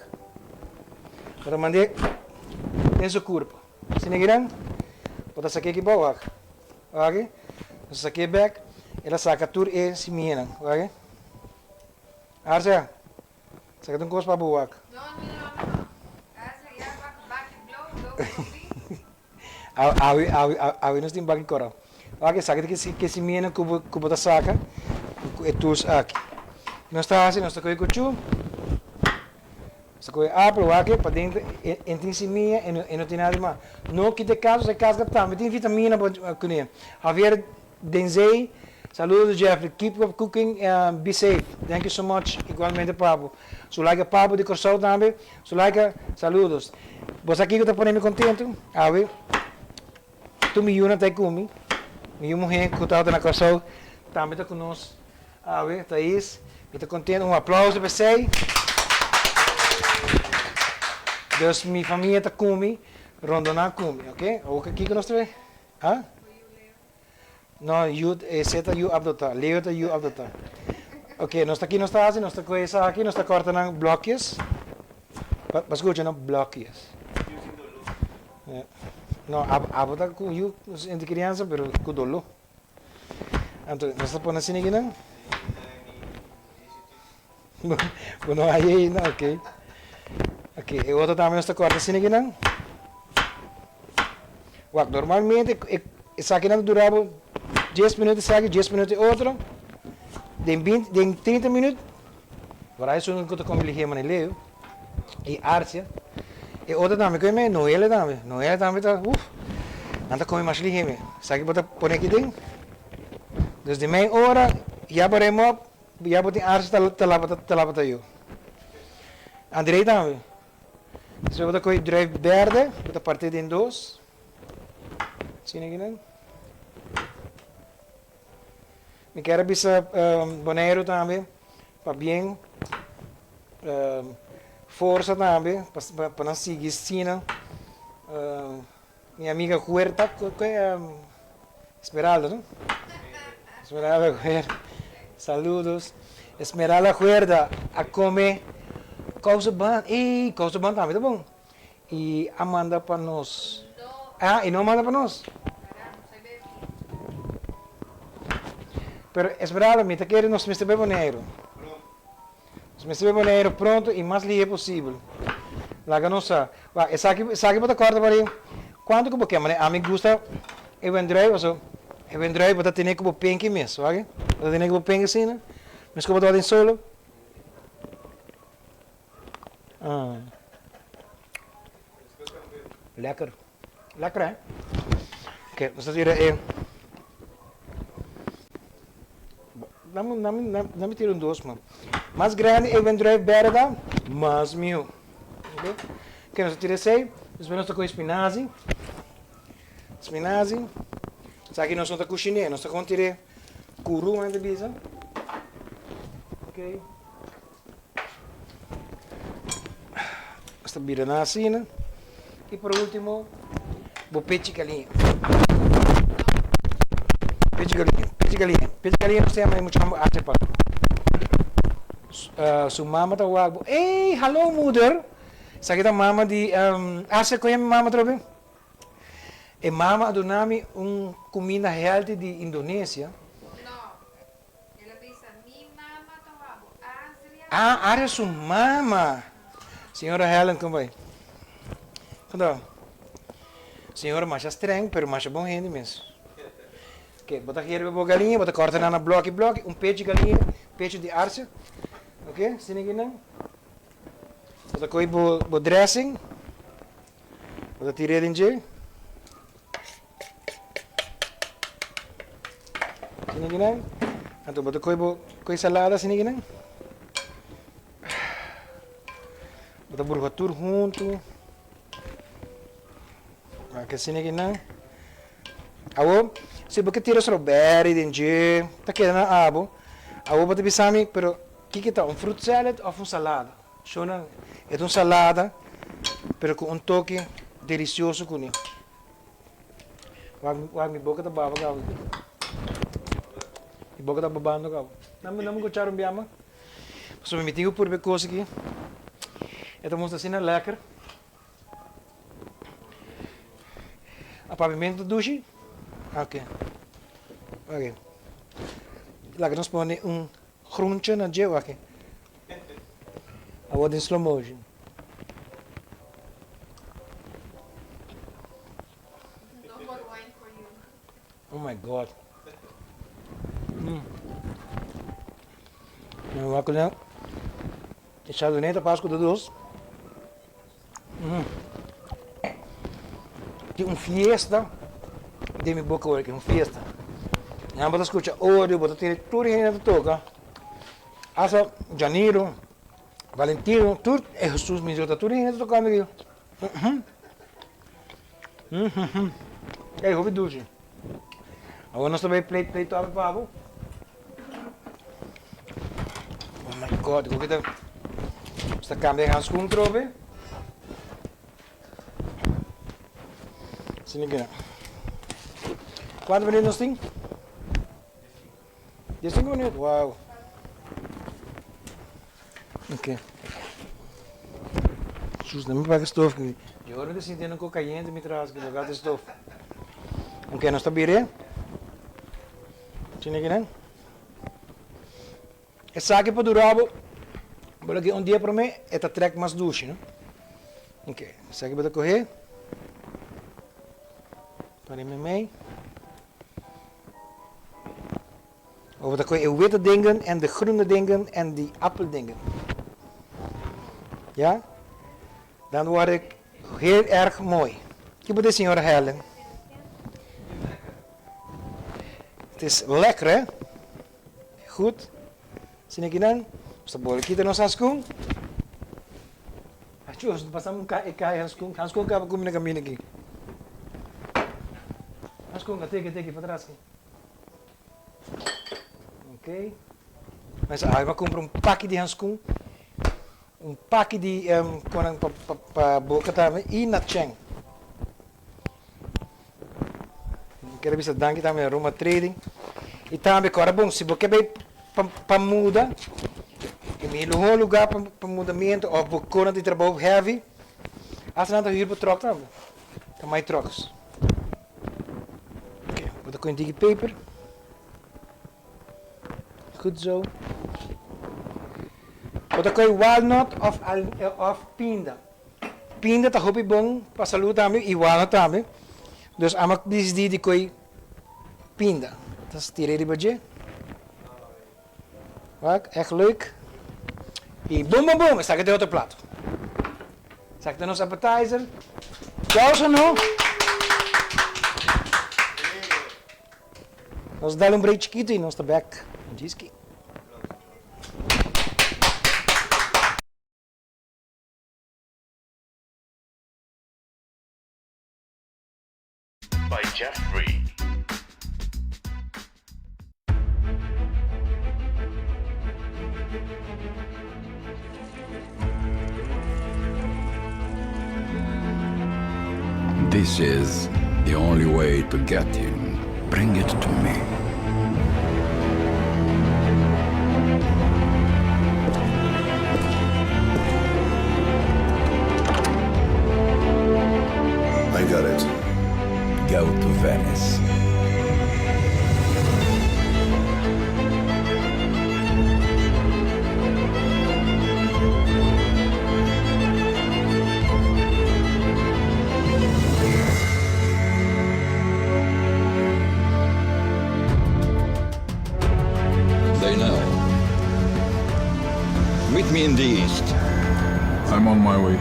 [SPEAKER 2] Bo ta mand'é den su kurpa. Asina kinan, bo ta sak'é aki bou, wak. Wak, nos ta sak'é bèk, el a saka tur e simianan, wak. Arcia. Esaki ta un kos pa bo wak. Awe, awe, awe nos tin baki kora. Wak esaki ta ke simianan ku bo, ku bo ta saka ku e tools aki. Nos ta hasi, nos ta kohe kuchú, nos ta kohe apel, wak e paden e e tin simia e no e no tin nada di mas. No kita e kaska, e kaska tambe tin vitamina kuné. Javier Denzey, Saludos Jeffrey, keep up cooking and be safe, thank you so much, igualmente pa bo. Sulaika Pabo di Kòrsou tambe, Sulaika saludos. Bo sa kiko ta pone mi kontentu? Awe tur mi yunan ta e ku mi, mi yu muhé ku tabata na Kòrsou tambe ta ku nos awe, Thais, mi ta kontentu, un aplauso pa esei. Dus mi famia ta ku mi, rondoná ku mi, ok. Awor kiko nos ta bay? Ha? No, yu, ese ta yu adoptá. Leo ta yu adoptá. Ok, nos ta ki nos ta hasi, nos ta kohe esaki, nos ta kòrta nan blòkjes. Bo a skucha no? Blòkjes. No, abo, abo ta ku yu entre kriansa, pero ku doló. Anto, nos ta pone asina akinan. Bo no haya ainda? Ok. Ok, e otro tambe nos ta kòrta asina akinan. Wak, normalmente e esakinan ta dura bo dies minuut esaki, dies minuut e otro. Den binti, den 30 minuut, Wara esun ku ta kome lihé manera Leo i Arcia. E otro tambe kome me, Noelia tambe. Noelia tambe ta, uf, nan ta kome masha lihé me. Esaki bo ta pone aki den. Dus den mei ora ya bo rem op, ya bo tin Arcia ta ta laba ta laba ta yu. Andrei tambe. Despues bo ta kohe druif berde, bo ta part'é den dos. Asina aki nan. Mi kier a bisa Boneiru tambe pa bien forsa tambe pa nan sigui sina mi amiga Huerta Esmeralda no? Esmeralda Huerta saludos Esmeralda Huerta a come kouseban ey kouseban tambe ta bon y a manda pa nos ah y no a manda pa nos. Pero Esmeralda, mi ta kere nos mester bai Boneiru. Nos mester bai Boneiru pronto y mas lihe posibel. Laga nos sa. Wak, esaki, esaki bo ta corta por ahi. Cuanto cu bo ke? Mane ami gusta e wendruif, paso e wendruif bo ta tene cu bo penki mes, wak. Bo ta tene cu bo penki asina, mes cu bo ta den solo. Ah. Lekker. Lekker hè? Oké, nos ta tira e. Dame, dame, dame, dame tira un dos man. Mas grandi e wendruif berde ta, mas miho. Oké? Oké, nos ta tira esei. Despues nos ta kohe spinazi. Spinazi. Esaki nos no ta kushiné, nos ta kon tir'é kuru, nan ta bisa. Oké. Nos ta bira nan asina. Y por ultimo, bo pechi galiña. Pechi galiña, pechi galiña. Pechi galiña nos ta yama e mucha homber hace pa su mama ta wak bo, Ey, hallo moeder! Esaki ta mama di, Arce, con yama e mama atrobe? E mama a duna mi un cuminda healthy di Indonesia.
[SPEAKER 3] El a bisa, Mi mama ta wou bo Azria.
[SPEAKER 2] Ah, Aria su mama. Señora Helen, con bai? Con ta? Señora masha streng, pero masha bon hende mes. Ok, bo ta herbe bo galiña, bo ta corta nan na bloki bloki, un pechi galiña, pecho di Arcia. Ok, asina aki nan. Bo ta coge bo, bo dressing, bo ta tira den dje. Asina ki nan. Anto bo ta kohe bo kohe salada asina ki nan. Bo ta burha tur huntu. Wak asina ki nan. Awor, si bo ke tira strawberry den dje, ta keda na abo. Awor bo ta bisa mi, pero kiko ta, un fruit salad of un salada? Shona, e ta un salada, pero ku un toke delicioso kuné. Wak, wak, mi boca ta baba cabo. Mi boca ta babando cabo. Dame, dame un cuchara un biama. Pasobra mi tin cu purba e cos aki. E ta mustra asina lekker. A pavimento ta dushi? Ok. Ok. Laga nos pone un groentje na dje, wak. Awor den slow motion.
[SPEAKER 3] No more wine for you.
[SPEAKER 2] Oh my God. Mm. Mi wak kuné. E chardonnay ta pas ku de dos. Mm. Tin un fiesta den mi boka awor aki, un fiesta. Nan bo ta skucha odio, bo ta tene tur hende ta toka. Hasta Janiro, Valentino, tur e Jesus mi ta tur hende ta tokando aki. Ey, hopi dushi. Awor nos ta bay plate plate awe pa bo. Oh my God, koke ta nos ta cambia handschoen trobe. Asina keda. Cuanto minuut nos tin? Diescinco minuut, wow. Ok. Sus, no mi paga stof. Yo ora mi ta sintiendo un ko cayente mi tras, que no gata stof. Ok, nos ta bira. Asina kinan. Esaki por dura bo, bo lo ke un dia prome, e ta trek mas dushi, no? Ok, esaki bo ta kohe. Pone meimei. Bo ta kohe e witte dingen en de groene dingen en die appeldingen. Ja? Dan wordt het heel erg mooi. Ki bo ta señora Helen? Het is lekker hè? Goed. Asina aki nan. Nos ta bole kita nos hanskun. Achos, pasa un e kai hanskun. Hanskun kaba kumi na kaminda aki. Hanskun, teki teki patras aki. Ok. Mesa awe mi a kumpra un paki di hanskun, un paki di konan pa pa boka tambe i na chen. Mi kere bisa danki tambe na Roma Trading. I tambe kòrda bon, si bo ke bai pa pa muda, e mihó lugá pa pa mudamentu òf bo konan di trabou heavy, asta nan ta hür bo tròk tambe, ta My Trucks. Ok, bo ta kohe un tiki paper. Goed zo. Bo ta kohe walnut of of pinda. Pinda ta hopi bon pa salud tambe y walnut tambe. Dus ama disidi di kohe pinda. Ta stira riba dje. Wak, echt leuk. Y bum bum bum, esaki ta e otro plato. Esaki ta nos appetizer. Aplauso no. Nos dal un break chikito y nos ta back. Djiski.
[SPEAKER 4] By Jeffrey.
[SPEAKER 5] This is the only way to get him. Bring it to me.
[SPEAKER 6] I got it.
[SPEAKER 5] Go to Venice. They know. Meet me in the east.
[SPEAKER 15] I'm on my way.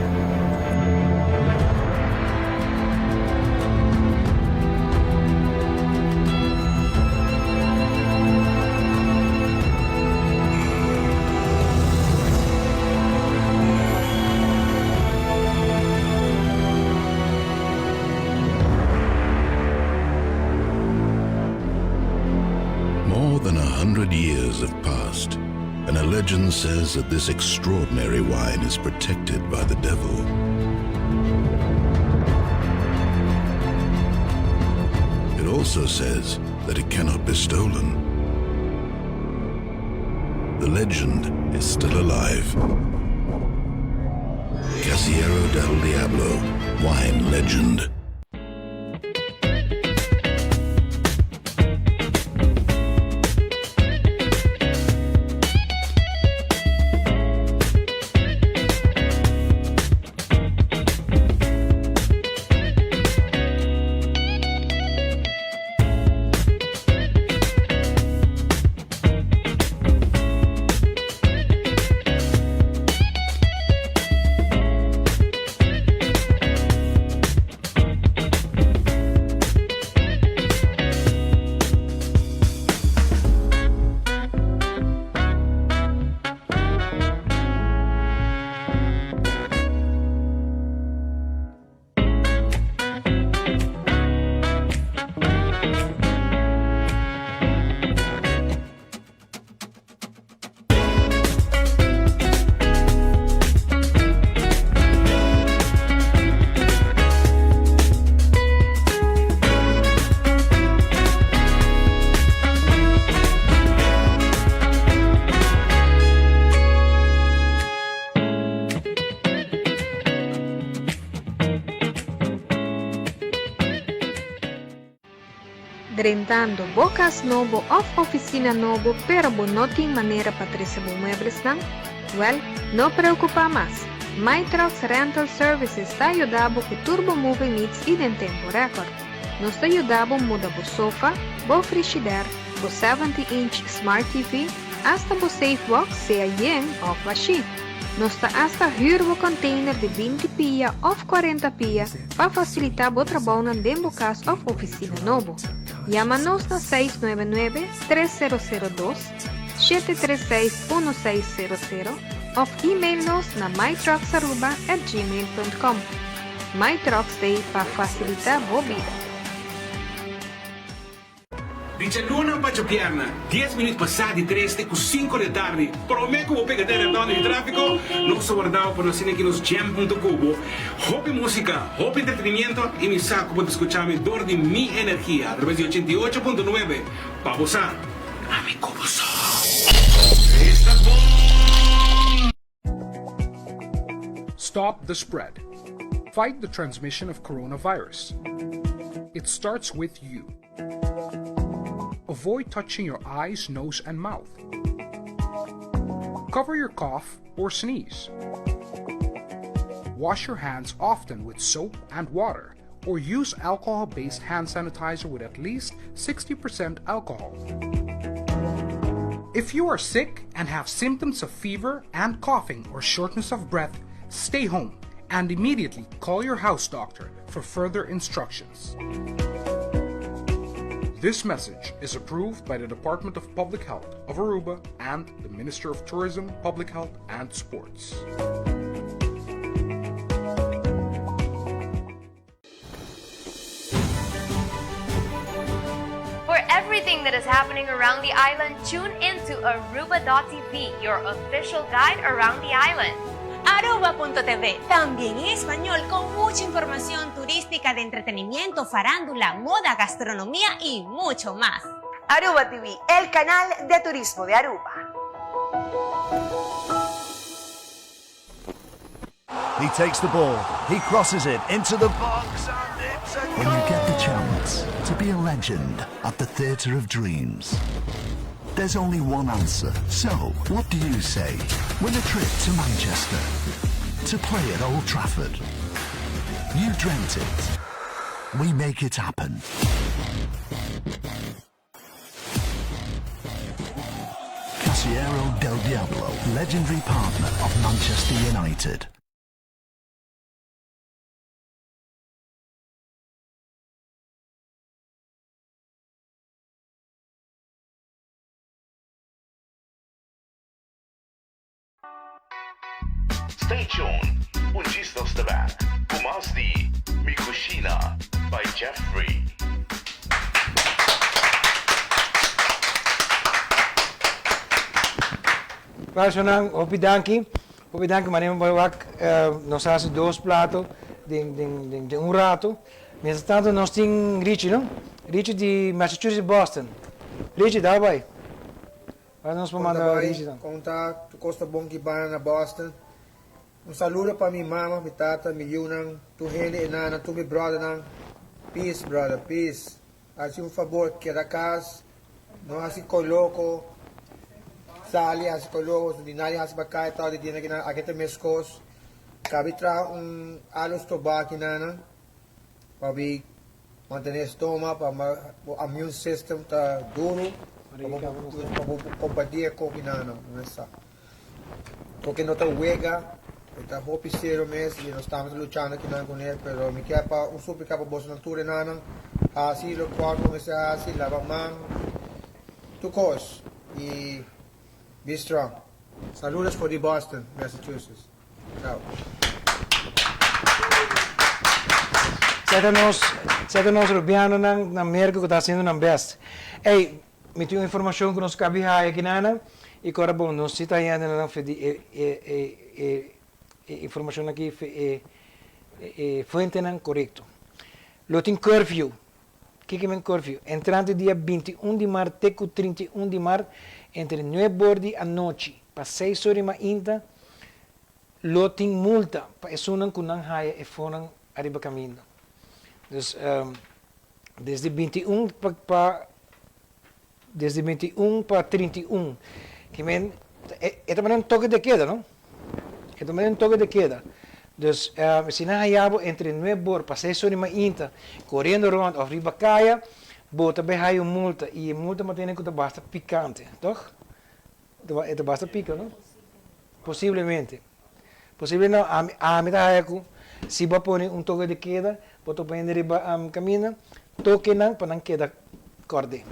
[SPEAKER 6] More than a hundred years have passed, and a legend says that this extraordinary wine is protected by the devil. It also says that it cannot be stolen. The legend is still alive. Casiero del Diablo, wine legend.
[SPEAKER 3] Drentando bo cas nobo of oficina nobo pero bo no tin manera pa trece bo mueblesnan? Wel, no preocupa mas! My Trucks Rental Services ta yuda bo cu tur bo moving needs y den tempo record. Nos ta yuda bo muda bo sofa, bo frishider, bo 70 inch Smart TV, hasta bo safe box sea yen òf bashí. Nos ta hasta hür bo container di 20 pia òf 40 pia pa fasilitá bo trabounan den bo kas òf ofisina nobo. Yama nos na 699 3002, 736 1600 òf email nos na mytrucksaruba@gmail.com. My Trucks t'ei pa fasilitá bo bida.
[SPEAKER 7] Di djaluna pa djabierna, dies minuut pasá di tres te ku sinku di atardi, promé ku bo pega den redònde di tráfiko, nos ta wardao pa nos asina ki nos jam hunto ku bo. Hopi músika, hopi entretenimiento i mi sa ku bo ta skucha mi dor di mi energia atraves di 88.9 pa bo sa. Ami ku bo so. Esta bon!
[SPEAKER 11] Stop the spread. Fight the transmission of coronavirus. It starts with you. Avoid touching your eyes, nose, and mouth. Cover your cough or sneeze. Wash your hands often with soap and water or use alcohol based hand sanitizer with at least 60% alcohol. If you are sick and have symptoms of fever and coughing or shortness of breath, stay home and immediately call your house doctor for further instructions. This message is approved by the Department of Public Health of Aruba and the Minister of Tourism, Public Health and Sports.
[SPEAKER 8] For everything that is happening around the island, tune in to Aruba.tv, your official guide around the island.
[SPEAKER 9] Aruba.tv, también en español con mucha información turística de entretenimiento, farándula, moda, gastronomía y mucho más.
[SPEAKER 10] Aruba TV, el canal de turismo de Aruba.
[SPEAKER 12] He takes the ball, he crosses it into the box, and it's a
[SPEAKER 13] When you get the chance to be a legend at the Theatre of Dreams, there's only one answer. So, what do you say? Win a trip to Manchester to play at Old Trafford. You dreamt it. We make it happen. Casiero del Diablo, legendary partner of Manchester United.
[SPEAKER 4] Stay tuned, un djis nos ta back cu mas di Mi Cushina by Jeffrey.
[SPEAKER 2] Personan, hopi danki. Hopi danki manera mi por wak nos a hasi dos plato den den den un rato. Mientras tanto nos tin Richie no? Richie di Massachusetts Boston. Richie dal bai. Ora nos por manda
[SPEAKER 16] Kon ta bai? Kon ta? Tur kos ta bon ki banda na Boston? Un saludo pa mi mama, mi tata, mi yunan, tur hende e nana, tur mi brothernan. Peace brother, peace. Hasi un fabor, keda kas, no hasi koi loko. Sali hasi koi loko, di nadie hasi bakai tòg di dia kinan, aki ta meskos. Kabi traha un alu stobá kinan pa bi. Mantené stoma pa bo immune system ta duru pa bo kombatí e kokinan no sa. Koki no ta wega, e ta hopi serio mes i nos tambe ta luchando kinan kuné, pero mi kier pa un suplika pa bosonan tur e nannan hasi lokual ku mester hasi, laba man, tur kos i be strong. Saludos for di Boston, Massachusetts. Chao.
[SPEAKER 2] Seta nos, seta nos Rubianonan na Merca cu ta haciendo nan best. Ey, mi tin un informacion cu nos cabi haya aki nana y cu ora bon nos si ta hayando nan fe di e e e e e informacion aki fe e e fuentenan corecto. Lo tin curfew. Kiko men curfew? Entrante dia 21 di mart te cu 31 di mart entre nuebe or di anochi pa seis or di mainta lo tin multa pa esunnan cu nan haya e fonan ariba caminda. Dus desde 21 pa pa desde 21 pa 31 ki men e ta manera un toque de queda no e ta manera un toque de queda dus si nan haya bo entre nuebe or pa seis or di mainta coriendo rond of riba caya. Bo ta bay haya un multa y e multa bo tene cu ta basta picante, toch? E ta basta pica, no? Posiblemente. Posible no, ami, ami ta haya cu si bo a pone un toque de queda, bo ta pone riba caminda, toquenan pa nan keda corde.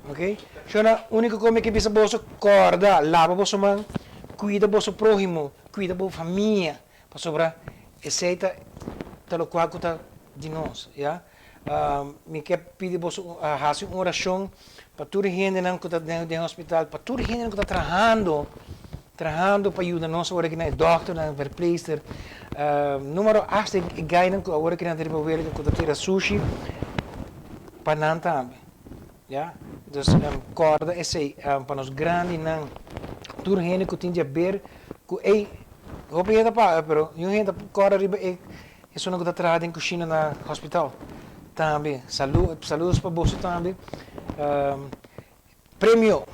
[SPEAKER 2] Ok? Shona, unico cu mi ke bisa boso, corda, laba boso man, cuida boso prohimo, cuida bo famia, pasobra esey ta ta locual cu ta di nos, ya. Mi ke pidi boso haci un oracion pa tur e hendenan cu ta den hospital, pa tur e hendenan cu ta trahando, trahando pa yuda nos awor aki nan, e dokternan, e verpleegster, numero hasta e guynan cu awor aki nan ta riba welga cu ta tira sushi, pa nan tambe, ya. Dus corda esey, pa nos grandinan, tur hende cu tin di haber cu ey, hopi hende ta paga pero niun hende ta corda riba e Esunnan ku ta traha den kushina na hospital tambe salu saludos pa boso tambe. Premio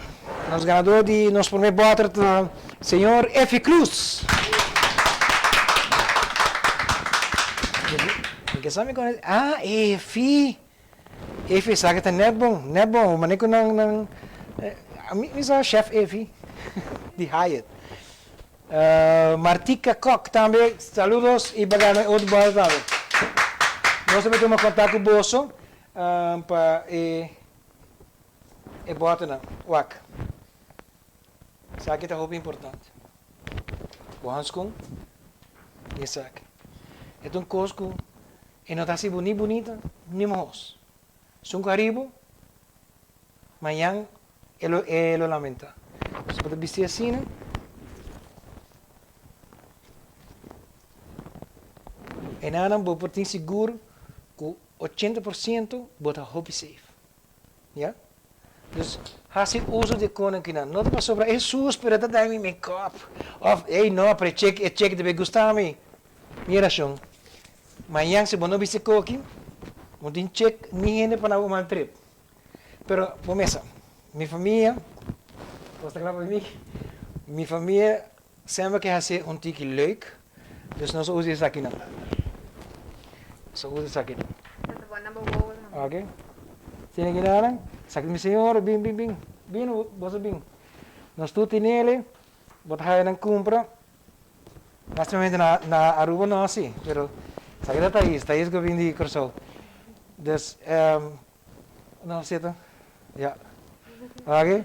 [SPEAKER 2] nos ganador di nos prome bòter ta señor Efi Cruz. Mi ke sa mi kono ah Efi Efi esaki ta nèt bon nèt bon manera ku nan nan mi sa chef Efi di Hyatt. Martika Kok tambe saludos y pa gana e otro bòl tambe. Nos ta bay tuma kontak ku boso pa e e bòtenan. Wak. Esaki ta hopi importante. Bo hanskun y esaki. E ta un kos ku e no ta hasi bo ni bunita ni mohos. Esun ku haribo Mañan e lo e lo lamentá. Si bo ta bisti asina, enanan bo por tin sigur ku 80% bo ta hopi safe. Ya? Dus hasi uso di e konan kinan. No ta pasobra Hesus pero e ta dai mi make-up. Of ey no pero e chek e chek debe gusta mi. Mira shon, mañan si bo no bisti koki, bo tin chek ni hende pa na bo mal trip. Pero bo mesa, mi famia, bo sta kla pa mi? Mi famia semper ke hasi un tiki leuk, dus nos a usa esakinan. Nos a usa esakinan. Ok. Tene kinanan, esaki mi señora, bin, bin, bin. Bin, boso bin. Nos tur tinele, bo ta haya nan kumpra. Lastimamente na na Aruba no asi, pero esaki ta Thais, Thais ku bin di Kòrsou. Dus, No cierto? Ya. Oke.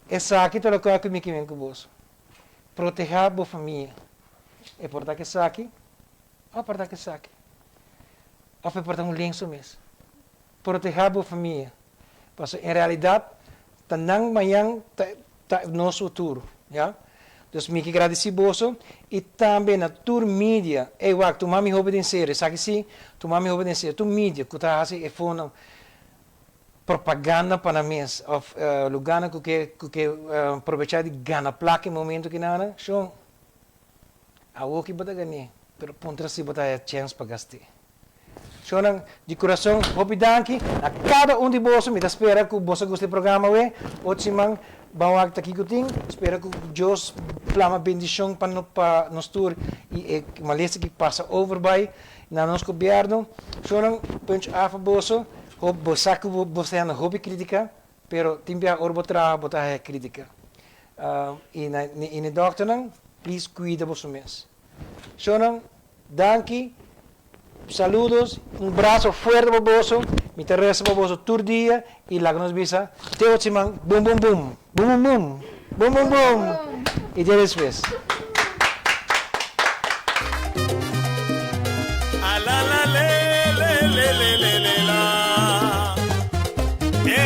[SPEAKER 2] Esaki ta loke ku mi ke men ku boso. Protehá bo famia. E por ta ku esaki òf por ta ku esaki. Òf e por ta un lenso mes. Protehá bo famia. Pasobra en realidat ta nan mañan ta ta nos futuro. Ya. Dus mi ke gradisí boso i tambe na tur media. Ey wak, tuma mi hopi den serio. Esaki si, tuma mi hopi den serio. Tur media ku ta hasi e fonan propaganda pa nan mes òf lugánan ku ke ku ke probechá di gana plaka e momento kinanan, shon, awoki bo ta gané, pero puntra si bo ta haya chèns pa gast'é. Shonnan, di kurason, hopi danki na kada un di boso. Mi ta spera ku boso a gusta e programa awe. Otro siman ban wak ta kiko tin. Spera ku Dios plama bendishon pa pa nos tur i e malesa ki pasa over bai na nos gobièrnu. Shonnan, punch af pa boso. Hop bo sa ku bo ta handa hopi kritika, pero tin biaha ora bo traha bo ta haya kritika. I na i na e dòkternan, please kuida boso mes. Shonnan, danki, saludos, un braso fuerte pa boso, mi ta resa pa boso tur dia y laga nos bisa te otro siman, bum bum bum, bum bum bum, bum bum bum, y te despues.
[SPEAKER 1] Alalalelelelelelelá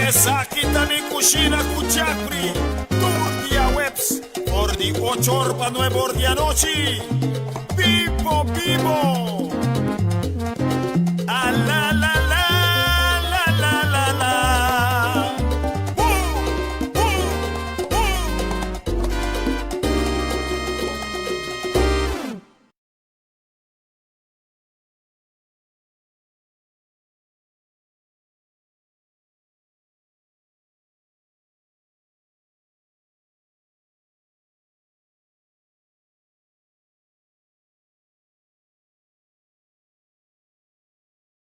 [SPEAKER 1] Esaki ta mi kushina ku Jeffrey tur diaweps for di ocho or pa nuebe or di anochi. Bibo bibo!